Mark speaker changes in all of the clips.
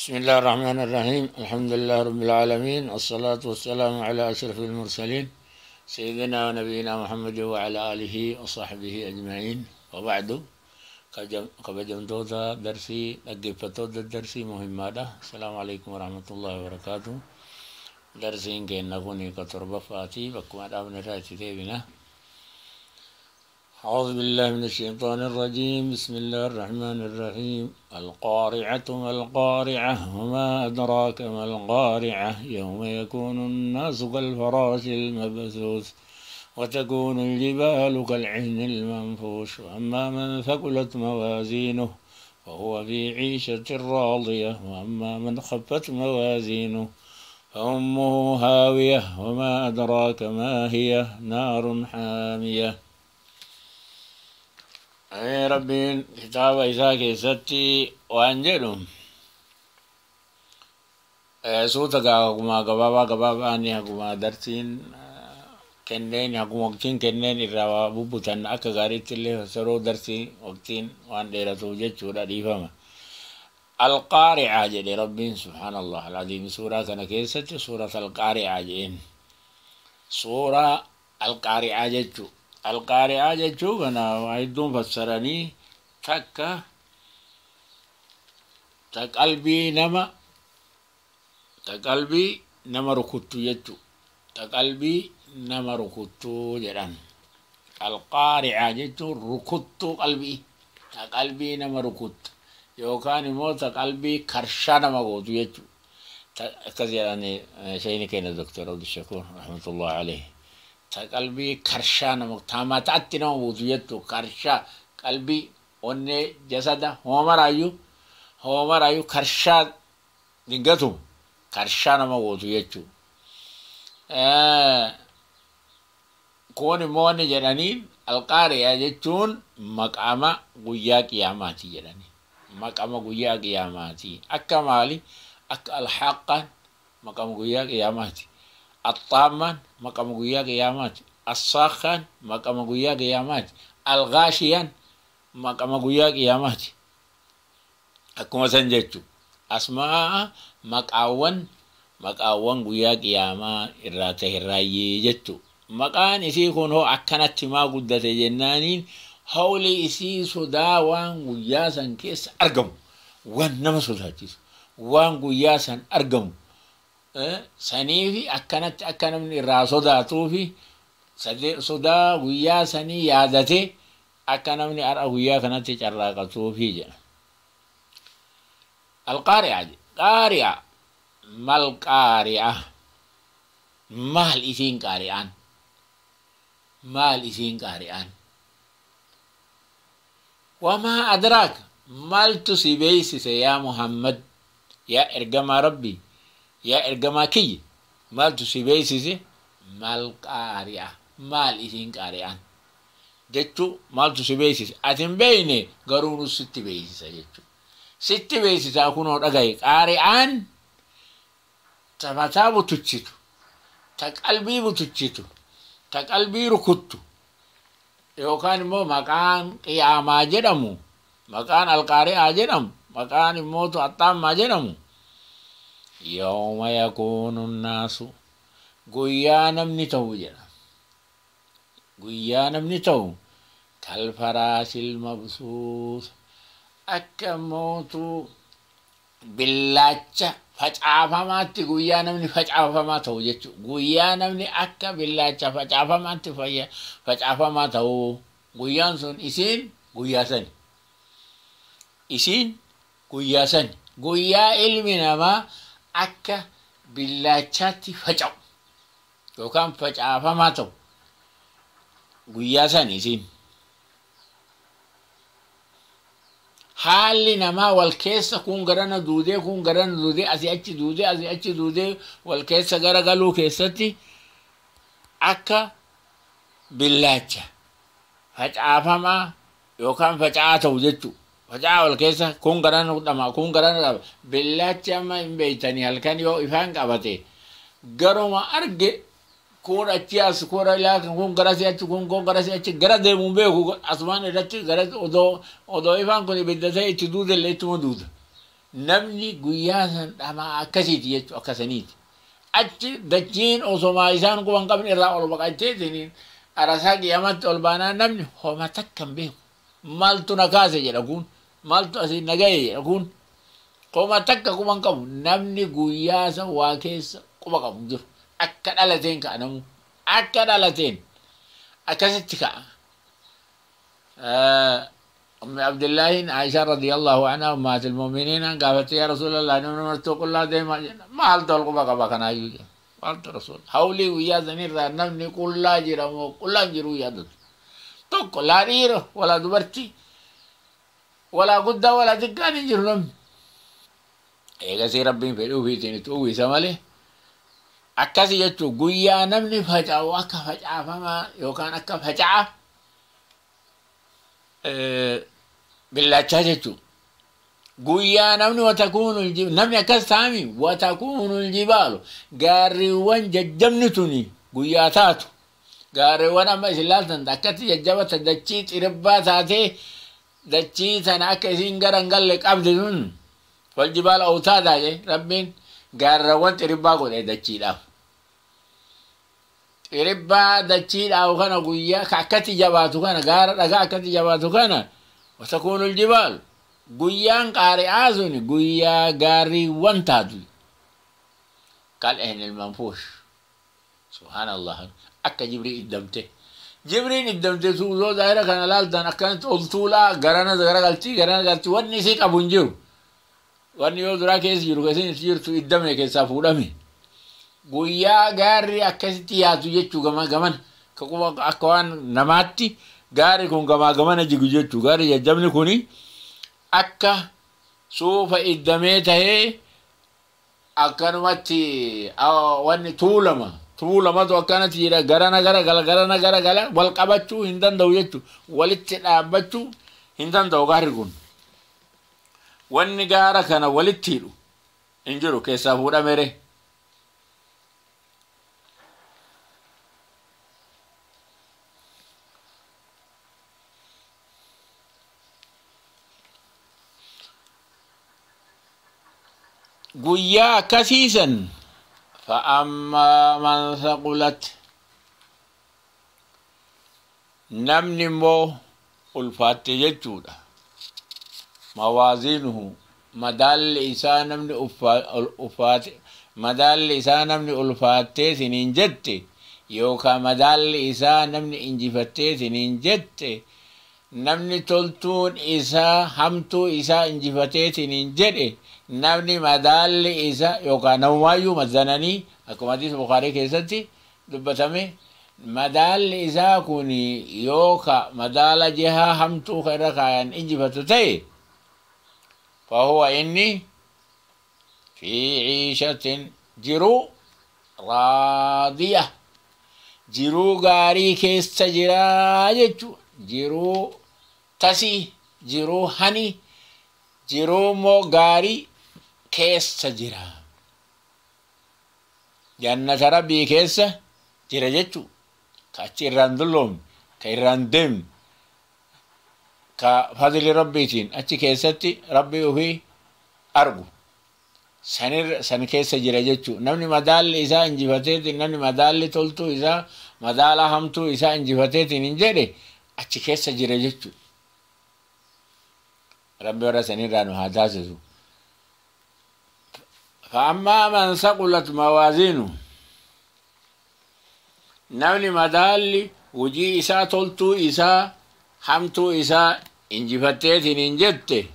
Speaker 1: بسم الله الرحمن الرحيم. الحمد لله رب العالمين، والصلاة والسلام على أشرف المرسلين سيدنا ونبينا محمد وعلى آله وصحبه أجمعين، وبعد. kabajamtoota darsii dhaggeeffattoota darsii muhimmaadha. السلام عليكم ورحمة الله وبركاته. Darsiin keenya kun ka torbaffaati. Bakkuma dhaabne irraa itti deebina. أعوذ بالله من الشيطان الرجيم. بسم الله الرحمن الرحيم. القارعة ما القارعة، وما أدراك ما القارعة، يوم يكون الناس كالفراش المبثوث وتكون الجبال كالعهن المنفوش، وأما من ثقلت موازينه فهو في عيشة راضية، وأما من خفت موازينه فأمه هاوية، وما أدراك ما هي، نار حامية. أي ربي kitaaba isaa keessatti waan jedhu suuta haguma gabaabaa gabaabaan, haguma darsiin kenneen, haguma waqtiin kenneen irraa bubbutan. Akka gaariitti illee fassaruu darsii waqtiin waan dheeratuuf jechuudha, dhiifama. القارعة jedhe Rabbiin سبحان الله العظيم. Suuraa kana keessatti suurata القارعة jedheen. Suuraa القارعة jechuu, القارعة jechuu kana waa hedduun fassaranii. Takka ta qalbii nama, ta qalbii nama rukuttu jechuu, ta qalbii nama rukuttu jedhan. القارعة jechuun rukuttuu qalbii, ta qalbii nama rukuttu yookaan immoo ta qalbii karshaa nama gootu jechuu. Akkas jedhani sheeyni keenya Doktor Abdushakuur رحمة الله عليه. Ta qalbii karshaa nama, ta mataatti nama buutu jechuu. Karshaa qalbii, onnee, jasada hoomaraayyuu, hoomaraayyuu karshaa dingatu, karshaa nama gootu jechuu. Kun immoo wanni jedhaniin القارعة jechuun maqaama guyyaa qiyaamaati jedhani. Maqama guyyaa qiyaamaati. Akka maali? Akka الحاقة maqama guyyaa qiyaamaati. الطامة maqama guyyaa qiyaamaati. الصاخة maqama guyyaa qiyaamaati. الغاشية maqama guyyaa qiyaamaati. Akkuma san jechuun asmaa maqaawwan guyyaa qiyaamaa irraa ta'e irraayyee jechuudha. Maqaan isii kun hoo akkanatti maa guddate jennaaniin, hawli isii sodaa waan guyyaa san keessa argamu, waan nama sodaachisu, waan guyyaa san argamu saniifi akkanatti akka namni irraa sodaatuufi sodaa guyyaa sanii yaadatee akka namni har'a guyyaa kanatti carraaqatuufi jedha. القارعة, قارعة, ما القارعة, maal isiin qaari'aan? Maal isiin qaari'aan? وما أدراك, maaltu si beeysise yaa Muhammad, yaa ergamaa Rabbii, yaa ergamaa kiyya, maaltu si beeysise? ما القارعة, maal isiin qaari'aan jechuu, maaltu si beeysise? Ati hin beeyne, garuu nu sitti beeysisa jechuu. Sitti beeysisaa, kunoo dhagaye. Qaari'aan ta mataa butuchitu, ta qalbii butuchitu, ta qalbii rukuttu, yookaan immoo maqaan qiyaamaa jedhamu, maqaan القارعة jedhamu, maqaan immootu الطامة jedhamu. يوم يكون الناس, guyyaa namni ta'u jedha, guyyaa namni ta'u كالفراش المبثوث, akka mootuu billaacha facaafamaatti, guyyaa namni facaafamaa ta'u jechuudha. Guyyaa namni akka billaacha facaafamaatti facaafamaa ta'u, guyyaan sun isiin guyyaa sani. Isiin guyyaa sani. Guyyaa ilmi namaa akka billaachaatti faca'u yookaan facaafamaa ta'u, guyyaa sani isiin. Haalli namaa wal keessa, kun garana duudee, kun garana duudee, asii achi duudee, asii achi duudee, wal keessa gara galuu keessatti akka billaacha facaafamaa yookaan faca'aa ta'u jechuudha. Faca'aa wal keessa, kun garana dhama, kun garana dhama. Billaachi amma hin beeytanii, halkan yoo ifaan qabate garuma arge, kun achi as, kun ilaa, kun garasii achi, kun garasii achi gara deemuun beeku. Asumaan irratti gara odoo ifaan kun ibidda ta'e itti duudellee ittuma duuda. Namni guyyaa san dhamaa akkasiiti jechuu akkasaniiti. Achi dachiin osomaa isaan quban qabne irraa ol baqacheetiniin arasaa qiyamatti ol baanaa namni homa takka hin beeku. Maaltu na kaase jedha kun, maaltu asiin na gahe jedha kun. Homa takka quban qabu namni guyyaa san waa keessa quba qabu hin jiru. Akka dhalateen ka'a namu. Akka dhalateen akkasitti ka'a. أم عبد الله عائشة رضي الله عنها أمهات المؤمنين قالت يا رسول الله نحن مرتو كلها ديما ما هل تلقوا بقى بقى نايو قالت رسول حولي ويا زمير نمني كلها جرمو كلها جرو يا دت توك لا رير ولا دبرتي ولا قدة ولا دكان جرم إيه سي ربي فيلو في تاني تو سمالي أكاسي جتو قويا نمني فجأة وأكا فجأة فما يوكان أكا فجأة billaachaa jechuun guyyaa namni watakuunu namni akkas ta'ami watakuunu jibaalu gaarriiwwan jajjabni tuni guyyaa taatu gaarriiwwan amma isin laaltan akkatti jajjabata dachii xiribbaa taatee dachii tana akka isin gara hin galle qabdi sun wal jibaala awtaadaa jee rabbiin gaarriiwwan xiribbaa godhe dachiidhaaf. Xiribbaa dachiidhaaf kana guyyaa ka akkatti jabaatu kana gaara dhagaa akkatti jabaatu kana watakuunu aljibaal guyyaan qaari'aa sun guyyaa gaarriiwwan taatu kal'ehni ilmanfuush subhaanallah akka jibrii iddamte jibriin iddamte suusoo zaahira kana laaltan akkanatti ol tuulaa garana garagaltii garana galtii wanni isii qabu hin jiru wanni yoo duraa keessa jiru keessin itti jirtu iddame keessaa fuudhame guyyaa gaarri akkasitti yaatu jechuu gama gaman akka waan namaatti gaarri kun gamaa gamana jigu jechuu gaarri jajjabni kuni akka suufa iddamee tahee akkanumatti wanni tuulama tuulamatu akkanatti jira garana gara gala garana gara gala wal qabachuu hin danda'u jechuu walitti dhaabbachuu hin danda'u gaarri kun wanni gaara kana walitti hidhu hin jiru keessaa fuudhamere. Guyyaa akkasiisan fa'ammaa man saqulat namni immoo ulfaatte jechuudha. Mawaaziinuhu madaalli isaa namni ulfaate madaalli isaa namni ulfaattee siniin jette yookaan madaalli isaa namni injifattee siniin jette namni toltuun isaa hamtuu isaa injifatee siniin jedhe namni madaalli isaa yookaan namumaayyuu mazananii akkuma hadiisa Bukaarii keessatti dubbatame madaalli isaa kun yookaan madaala jihaa hamtuu kan irra kaayan injifatu ta'e fahuwa inni fi ciishatin jiruu raadiya jiruu gaarii keessa jiraa jechuu jiruu tasii jiruu hani jiruu immoo gaarii keessa jira. Jannata rabbii keessa jira jechuu ka achi irraan dulloomne ka irraan deemne ka fadli rabbiitiin achi keessatti rabbii ofii argu san keessa jira jechuu namni madaalli isaa injifateetiin namni madaalli toltuu isaa madaala hamtuu isaa injifateetiin hin jedhe achi keessa jira jechuu rabbi warra sanirraa nu haa taasisu. فأما من ثقلت موازينه namni madaalli hojii isaa toltuu isaa hamtuu isaa injifatteetiin hin jette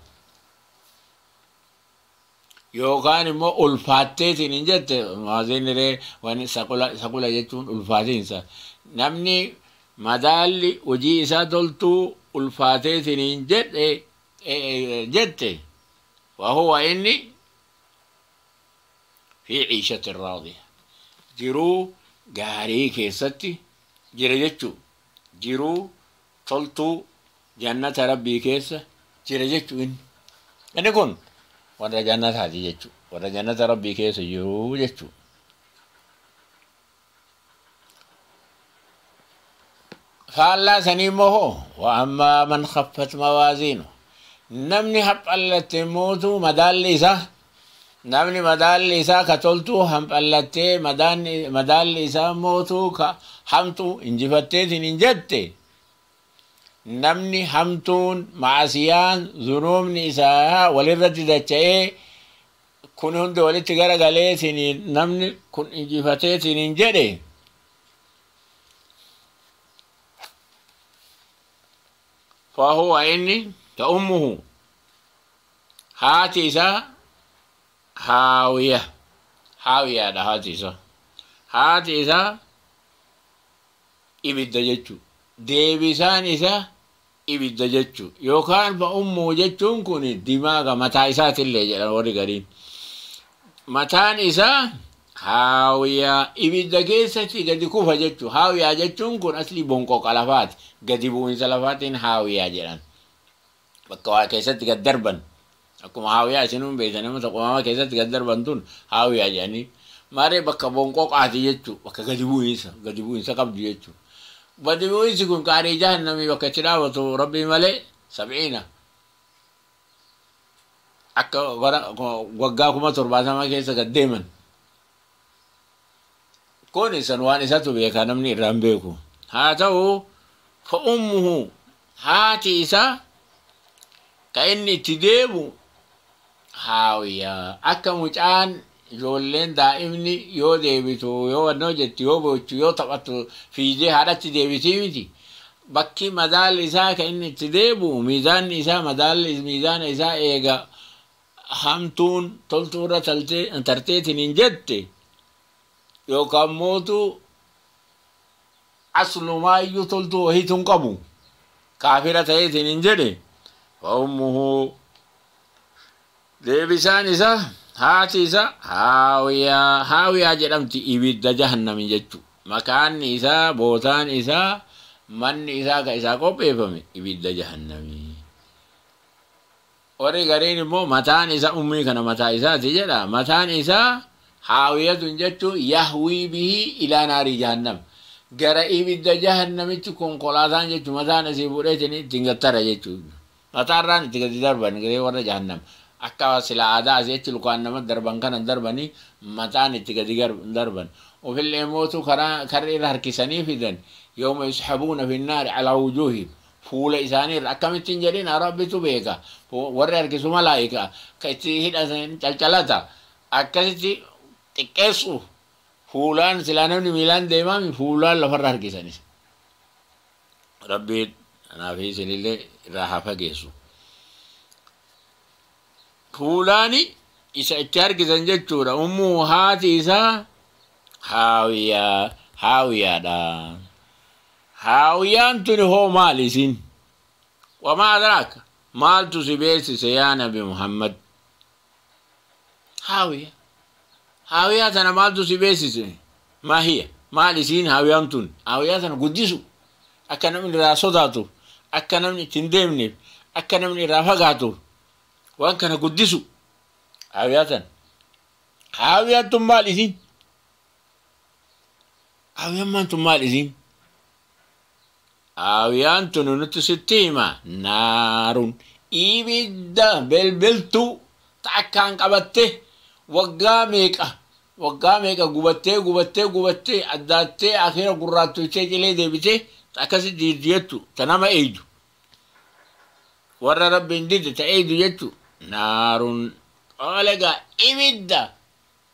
Speaker 1: yookaan immoo ulfaatteetiin hin jette mawaaziiniree wanni saqula jechuun ulfaatiinsa namni madaalli hojii isaa toltuu ulfaateetiin hin jedhe jette wahuwa inni fi ciishatin raadiya jiruu gaarii keessatti jira jechuu jiruu toltuu jannata rabbii keessa jira jechuu inni kun warra jannataati jechuu warra jannata rabbii keessa jiruu jechuu. Faallaa sanii immoo hoo wa ammaa man khaffat mawaaziinu Namni haphallatte mootu madaalli isaa, namni madaalli isaa ka toltuu hamphallattee, madaalli isaa mootuu ka hamtuu injifatteetiin hin jette, namni hamtuun maasiyaan zunuubni isaa walirratti dacha'ee kun hundi walitti garagaleetiin namni kun injifateetiin hin jedhe, fahuwa inni ta ummuhu haati isaa haawiya, haawiyaadha. Haati isaa, haati isaa ibidda jechuu, deebisaan isaa ibidda jechuu, yookaan fa ummuhu jechuun kun dimaaga mataa isaatillee jedhan warri gariin. Mataan isaa haawiyaa ibidda keessatti gadi kufa jechuu. Haawiyaa jechuun kun asli bonqoqa lafaati, gadi bu'insa lafaatiin haawiyaa jedhan. Bakka waa keessatti gad darban, akkuma haawiyaa isinuun beektan, nama tokko keessatti gad darban tun haawiyaa jedhanii. Maaree bakka bonqoqaati jechuu, bakka gadi bu'insa qabdu jechuu. Gadi bu'insi kun qaarii jahannamii bakka itti dhaabatu rabbii malee 70 akka waggaa 70,000 keessa gad deeman. Kun isan waan isatu beeka, namni irraa hin beeku. Haa ta'u, fa ummuhu haati isaa ka inni itti deemu haawiyaa. Akka mucaan ijoolleen daa'imni yoo deebitu, yoo wannoo jettu, yoo boochu, yoo taphattu fiigee haadhatti deebitii miti. Bakki madaalli isaa ka inni itti deebi'u, miizaanni isaa, madaalli miizaana isaa eega hamtuun toltuurra tarteetiin hin jette, yookaan mootu aslumaayyuu toltuu wahiitu hin qabu kaafira ta'eetiin hin jedhe, fa ummuhu deebisaan isaa haati isaa haawiyaa, haawiyaa jedhamti, ibidda jahannami jechu. Makaanni isaa, bootaan isaa, manni isaa ka isaa qopheeffame ibidda jahannamii. Warri gariin immoo mataan isaa ummii kana mataa isaati jedha. Mataan isaa haawiyatun jechuun yahwii bihi ilaa naarii jahannam, gara ibidda jahannamitti konkolaataan jechuun mataan asii fuudheetiin ittiin gattara jechuudha. Mataarraan itti gadi darban garee warra jahannam. Akka sila aadaa asii achi lukaan nama darban kana darbanii mataan itti gadi darban. Ofillee mootu karaa karra irra harkisanii fidan. Yooma yushabuuna fi naari alaa wujuuhihim, fuula isaanii irra akkamittiin jedhin rabbitu beeka. Warri harkisu malaayika ka itti hidhatan calcalata. Akkasitti xiqqeessu fuulaan silaa namni miilaan deemaami fuulaan lafarra harkisanis. Rabbiin kanaaf isinillee irraa haa fageessu. Fuulaani isa itti harkisan jechuudha. Ummuu haati isaa haawiyaa, haawiyaadha. Haawiyaan tuni hoo maal isin? Wamaa adraaka? Maaltu si beeksise yaa Nabi Muhammad? Haawiyaa. Haawiyaa tana maaltu si beeksise? Maa hiya? Maal isiin haawiyaan tun? Haawiyaa tana guddisu. Akka namni irraa sodaatu, akka namni itti hin deemneef, akka namni irraa fagaatu waan kana guddisu. Haawiyaa tana. Haawiyaan tun maal isiin? Haawiyaan maan tun maal isiin? Haawiyaan tun nuti sitti hima, naarun ibidda belbeltuu ta akkaan qabatte waggaa meeqa waggaa meeqa gubattee gubattee gubattee addaattee akira gurraattochee cilee deebitee akkasi diidiyettu ta nama eeydu, warra rabbiin dide ta eeydu jechu. Naarun olega ibidda,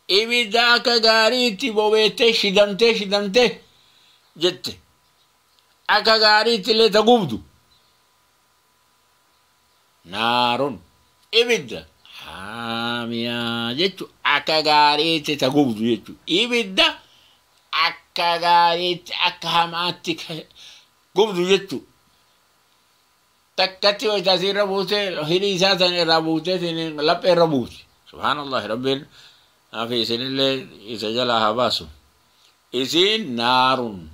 Speaker 1: ibidda akka gaariitti bobeettee shidamtee shidamtee jette, akka gaariitti illee ta gubdu, naarun ibidda haamiyaa jechu, akka gaariitti ta gubdu jechu, ibidda akka gaariitti akka hamaatti gubdu jechu. Takkatti wayita asirra buutee hidhii isaa san irraa buutee laphee irra buuti. Subhaanallah, rabbiin naafi isinillee isa jalaa haa baasu. Isiin naarun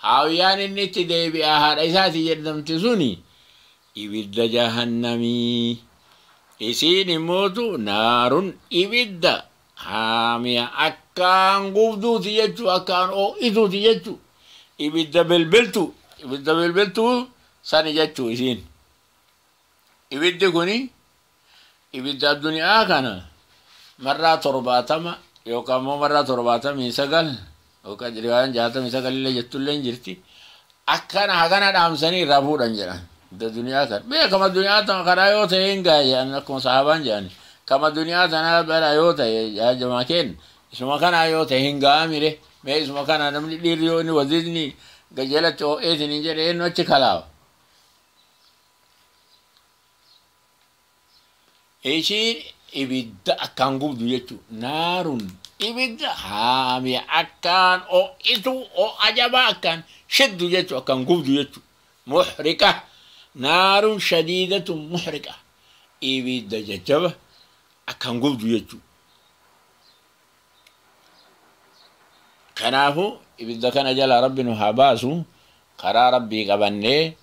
Speaker 1: haawiyaan inni itti deebi'a haadha isaati jedhamti suni ibidda jahannamii. Isiin immootu naarun ibidda haamiya akkaan gubduuti jechuu, akkaan oo'ituuti jechuu, ibidda belbeltu, ibidda belbeltuu sani jechuu isiin. Ibiddi kuni ibidda addunyaa kana marraa 70 yookaan immoo marraa 79 yookaan riwaayaan 69 illee jettullee hin jirti. Akkana hagana dhaamsanii irraa fuudhan jedhan. Ibidda duniyaa kana. Beekama duniyaa tana karaa yoo ta'e hin ga'a jedhan akkuma sahaabaan jedhan. Kama duniyaa tana bara yoo ta'e jamaa kenna. Isuma kanaa yoo ta'e hin ga'a mire. Mee isuma kana namni dhiirri yoo inni waziirni gajalatti ho'eetiin hin jedhe eenyu achi kalaawa. Ishiin ibidda akkaan gubdu jechuudha. Naarun ibidda haamiya akkaan ho'itu ho'a jabaa akkaan shiddu jechuudha akkaan gubdu jechuudha. Muhriqa naarun shadiidatu muhriqa ibidda jajjaba akkaan gubdu jechuudha. Kanaafuu ibidda kana jalaa rabbi nu haa baasu karaa rabbii qabannee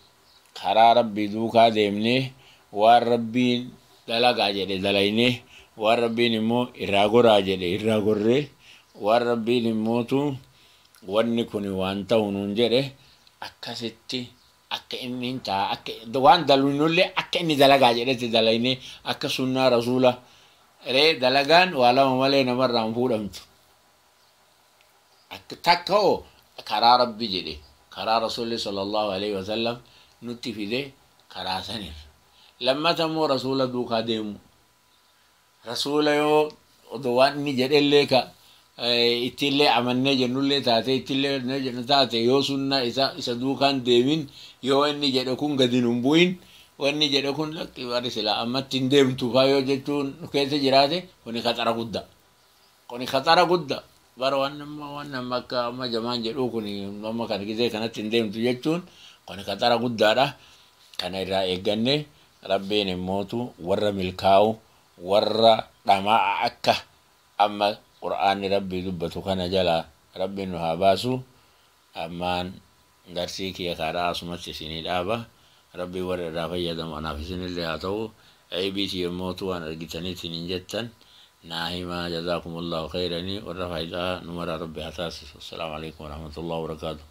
Speaker 1: karaa rabbii duukaa deemnee waan rabbiin dalagaa jedhe dalaynee waan rabbiin immoo irraa goraa jedhe irraa gorree waan rabbiin immootu wanni kun waan ta'u nuun jedhe akkasitti akka inni hin ta'a akka waan dalunullee akka inni dalagaa jedhetti dalaynee akka sunnaa rasuula ree dalagaan waa lama malee namarraa hin fuudhamtu. Takka hoo karaa rabbi jedhe karaa rasuulli sallallahu alaihi wasallam nutti fide karaa sanirra. Lammata immoo rasuula duukaa deemu. Rasuula yoo odoo waan inni jedhellee ka ittiillee amannee jennullee taate ittiillee jennu taate yoo sunnaa isa isa duukaan deemin yoo inni jedhe kun gadi nun bu'in wanni jedhe kun lakki warri silaa ammatti hin deemtu faa yoo jechuun keessa jiraate kuni khaxara guddaa. Kuni khaxara guddaa. Bara waan nama waan nama akka amma jamaan jedhuu kuni amma kana gisee kanatti hin deemtu jechuun kuni khaxara guddaadha. Kana irraa eegganne rabbiin immootu warra milkaa'u warra dhamaa akka amma qur'aanni rabbii dubbatu kana jalaa rabbiin nu haa baasu. Ammaan darsii kiyya kaadhaa asumatti isinii dhaaba. Rabbii warra irraa fayyadamu anaaf isinillee haa ta'u. Aybii immootu waan argitanii isiniin jettan naa himaa jazaakumullahu khayranii warra faayidaa numara rabbi haa taasisu. Assalaamu alaikum warahmatullahi wabarakaatuh.